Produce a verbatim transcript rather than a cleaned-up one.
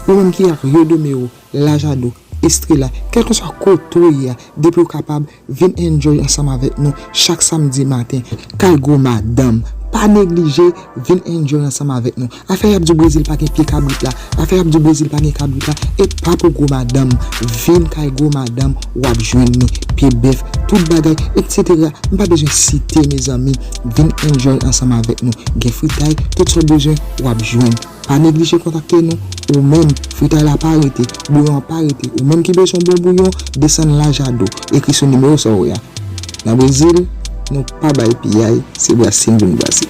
Ou menm ki ak Rio de Mero, Lajado, Estrela, kèlkeswa kote w ye a, depi w kapab, vin enjoy ansanm avèk nou chak samdi maten. Kay Gwo Madanm, pa neglije, vin enjoy ansanm avèk nou. Afè y ap di Brezil pa gen pye kabrit la, afè y ap di Brezil pa gen kabrit la, e pa pou Gwo Madanm. Vin kay Gwo Madanm, w ap jwenn li, pye bèf, tout bagay, etsetera. M pa bezwen site, mezanmi. Vin enjoy ansanm avèk nou. Gen fritay, tout sa w bezwen, w ap jwenn. Pa neglije kontakte nou. Ou menm, fritay la pa rete, bouyon an pa rete. Ou menm ki bezwen bon bouyon, desann Lajado, ekri sou nimewo sa w wè a. Nan Brezil, nou pa bay piyay, se brase n vin brase.